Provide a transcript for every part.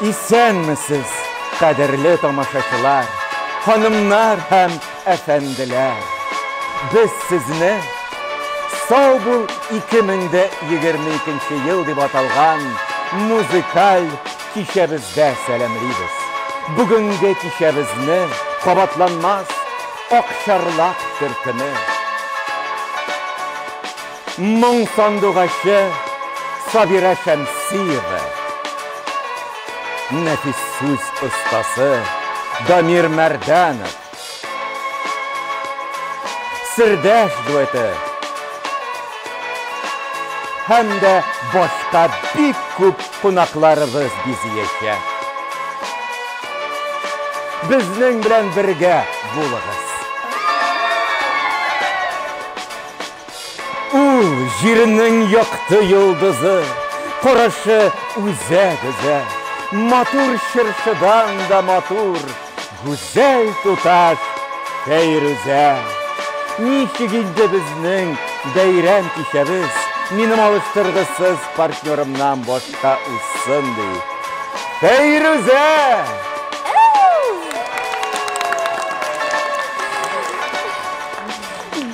Исәнмесез, кадерле тамашачылар, ханымнар һәм әфәнделәр. Без сезне Сау бул 2022 ел дип аталган музыкаль кичәбездә сәламлибез. Бүгенге кичәбезне кабатланмас Акчарлак төркеме, Моң сандугачы Сабира Шәмсиева, нәфис сүз остасы Дамир Мәрдәнов, Сердәш дуэты һәм дә башка бик күп кунакларыбыз бизиячәк. Безнең белән бергә булыгыз. Ул җирнең якты йолдызы, карашы үзәк өзә. Матур чыршыдан да матур, гүзәл туташ Фәйрүзә. Ничек инде безнең бәйрәм кичәбез минем алыштыргысыз партнерымнан башка узсын ди. Фәйрүзә!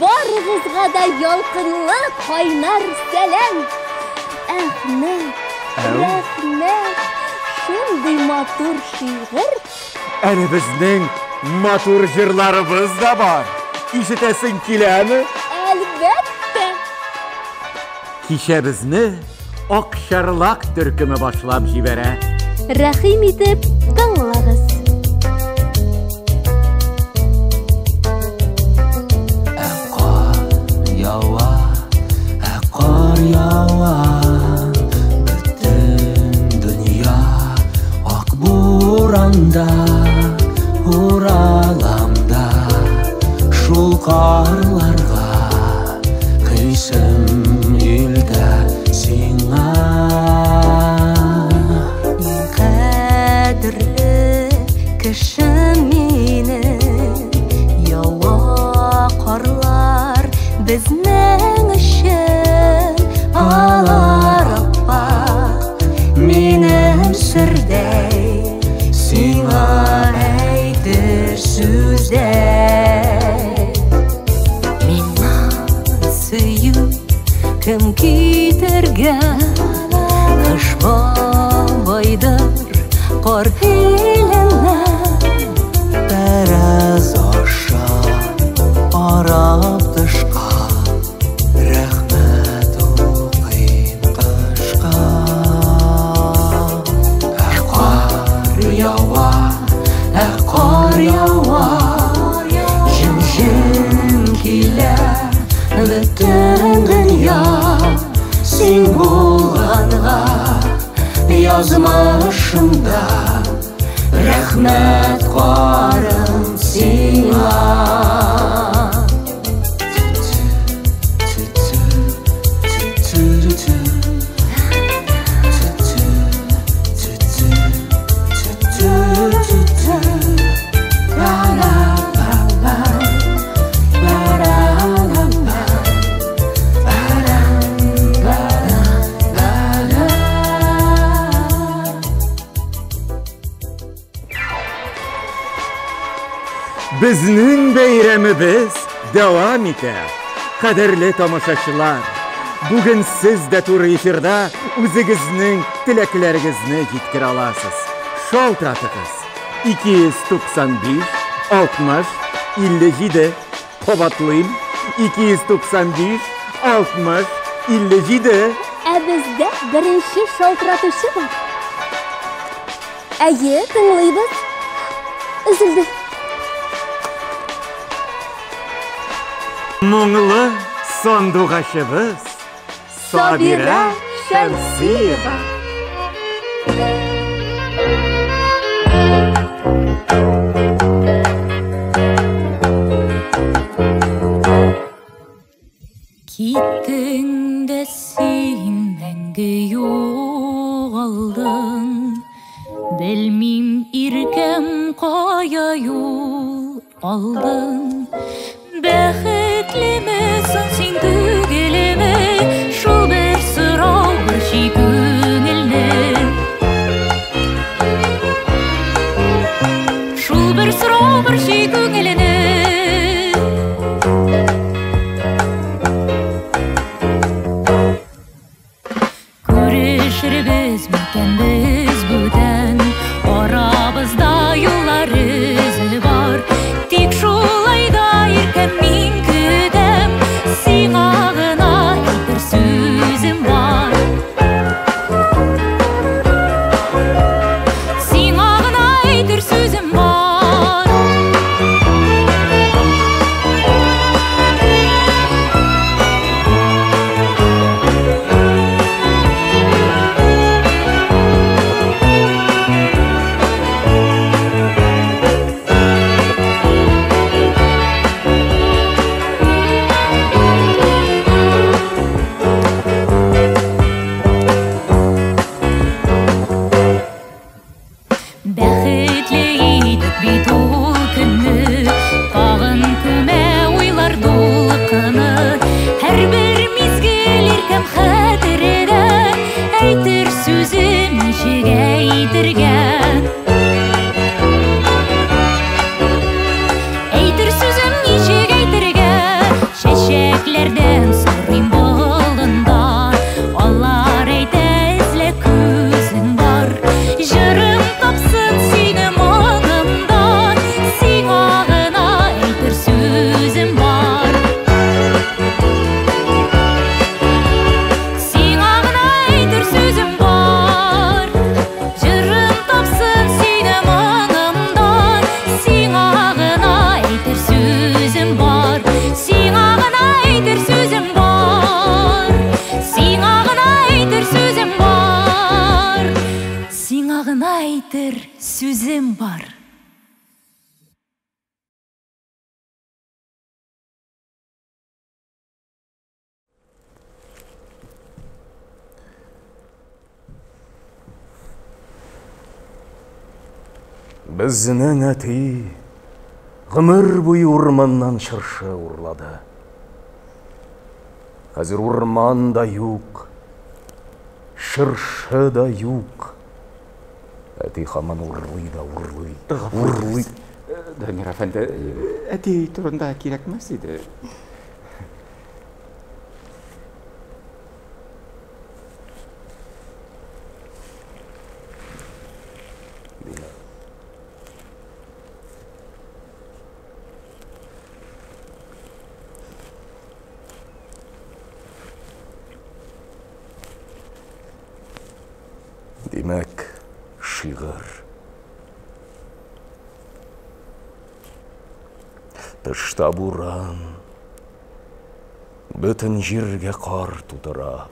Барыгызга да ялкынлы кайнар сәлам! Әхмәт, рәхмәт! Шундый матур шигырь! Әле безнең матур җырларыбыз да бар. Ишетәсең киләме? Әлбәттә! Кичәбезне Акчарлак төркеме башлап җибәрә. Рәхим итеп тыңлагыз. Ә кар ява, ә кар ява, бөтен дөнья ак буранда, уралам да шул карларга хисем илтә сиңа. Иң кадерле кешем минем, ява карлар безнең өчен, алар аппак минем сердәй, сиңа әйтер сүздәй. Миңа сөю кем китергән, Кыш бабайдыр кар иленнән. Тәрәз аша карап тышка, рәхмәт укыйм кышка. Ә кар ява, ә кар ява, җем-җем килә бөтен дөнья. Син булганга язмышымда, рәхмәт карым сиңа. Безнең бәйрәмебез дәвам итә. Кадерле тамашачылар, бүген сез дә туры эфирда үзегезнең теләкләрегезне җиткерә аласыз. Шалтыратыгыз. 295 60 57. Кабатлыйм. 295 60 57. Ә бездә беренче шалтыратучы бар. Әйе, тыңлыйбыз. Өзелде. Моңлы сандугачыбыз Сабира Шәмсиева. Киттең дә син мәңге югалдың, белмим иркәм кая юл алдың. Бәхетлеме соң син түгелме, шул бер сорау борчый күңелне. Килербез микән без бүтән? Арабызда юллар эзе бар. Тик шулай да иркәм мин көтәм, сиңа гына әйтер сүзем бар. Сиңа гына әйтер сүзем бар. Бәхетле идек бит ул көнне, тагын күмә уйлар дулкыны. Һәрбер мизгел иркәм хәтердә, әйтер сүзем ничек әйтергә. Әйтер сүзем ничек әйтергә. Чәчәкләрдән сорыйм болында, алар әйтә эзлә күзең бар. Җырым тапсын сине моңымда, сиңа гына әйтер сүзем бар. Сиңа гына әйтер сүзем бар. Җырым тапсын сине моңымда, сиңа гына әйтер сүзем бар. Сиңа гына әйтер сүзем бар. Сиңа гына әйтер сүзем бар. Сиңа гына әйтер сүзем бар. Безнең әти гомер буе урманнан чыршы урлады. Хәзер урман да юк, чыршы да юк. Әти һаман урлый да урлый, урлый. Дамир әфәнде, әти турында кирәкмәс иде. Димәк, шигырь. Тышта буран, бөтен җиргә кар тутыра.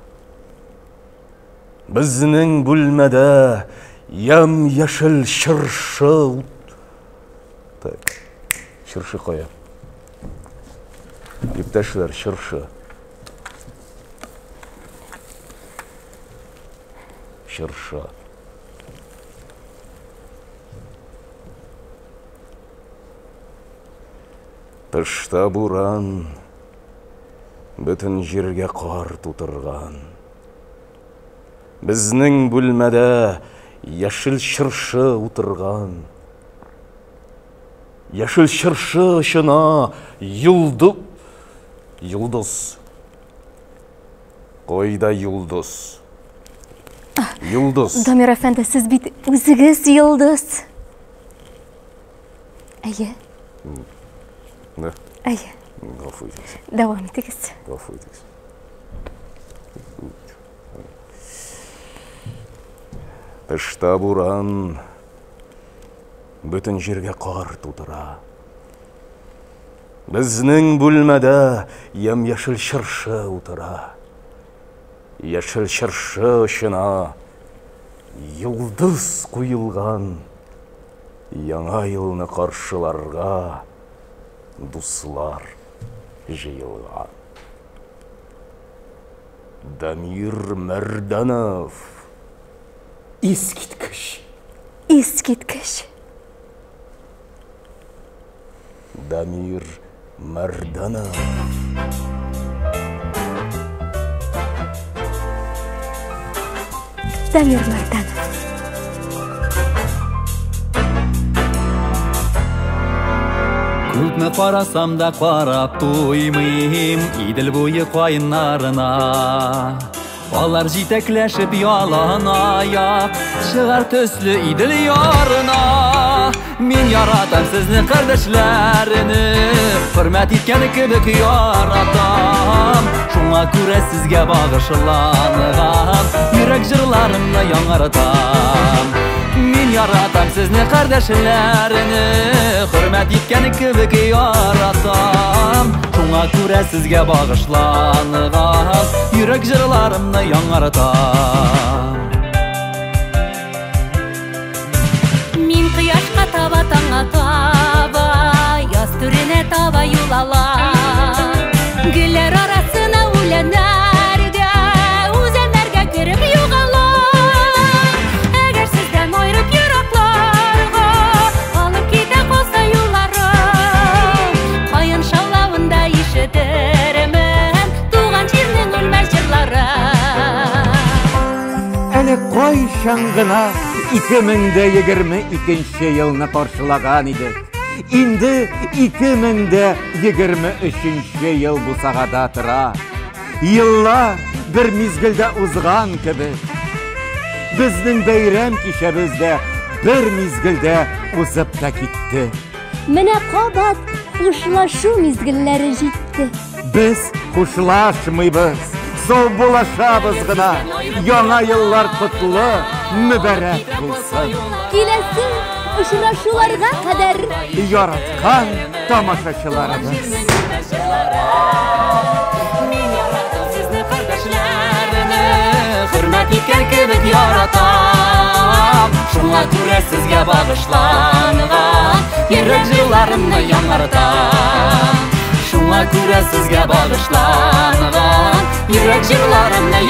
Безнең бүлмәдә ямь-яшел чыршы. Так, чыршы кая? Иптәшләр, чыршы. Чыршы. Тышта буран, бөтен җиргә кар тутырган. Безнең бүлмәдә яшел чыршы утырган. Яшел чыршы очына йолдыз. Йолдыз. Кайда йолдыз? Йолдыз. Дамир әфәнде, сез бит үзегез йолдыз. Әйе. Да? Әйе. Гафу итегез. Дәвам итегез. Гафу итегез. Тышта буран, бөтен җиргә кар тутыра. Безнең бүлмәдә ямь-яшел чыршы утыра. Яшел чыршы очына йолдыз куелган. Яңа елны каршыларга дуслар җыелган. Дамир Мәрданов. Искиткеч. Искиткеч. Дамир Мәрданов. Дамир Мәрданов. Күпме карасам да карап туймыйм Идел буе каеннарына. Алар җитәкләшеп ялан аяк чыгар төсле Идел ярына. Мин яратам сезне, кардәшләрне, хөрмәт иткән кебек яратам. Шуңа күрә сезгә багышланган йөрәк җырларымны яңартам. Мин яратам сезне, кардәшләрне, хөрмәт иткән кебек яратам. Шуңа күрә сезгә багышланган йөрәк җырларымны яңартам. Мин кояшка таба, таңга таба, яз түренә таба юл алам. Гөлләр арасына, үләннәргә, үзәннәргә кереп югалам. Әгәр сездән аерып еракларга алып китә калса юлларым, каен шаулавында ишетермен туган җирнең үлмәс җырларын. Әле кайчан гына 2022 елны каршылаган идек. Инде 2023 ел бусагада тора. Еллар бер мизгелдә узган кебек. Безнең бәйрәм кичәбез дә бер мизгелдә узып та китте. Менә кабат хушлашу мизгелләре җитте. Без хушлашмыйбыз, саубуллашабыз гына. Яңа еллар котлы, мөбарәк булсын. Киләсе очрашуларга кадәр. Яраткан тамашачыларыбыз. Мин яратам сезне, кардәшләрне, хөрмәт иткән кебек яратам. Шуңа күрә сезгә багышланган йөрәк җырларымны яңартам. Шуңа күрә сезгә багышланган йөрәк җырларымны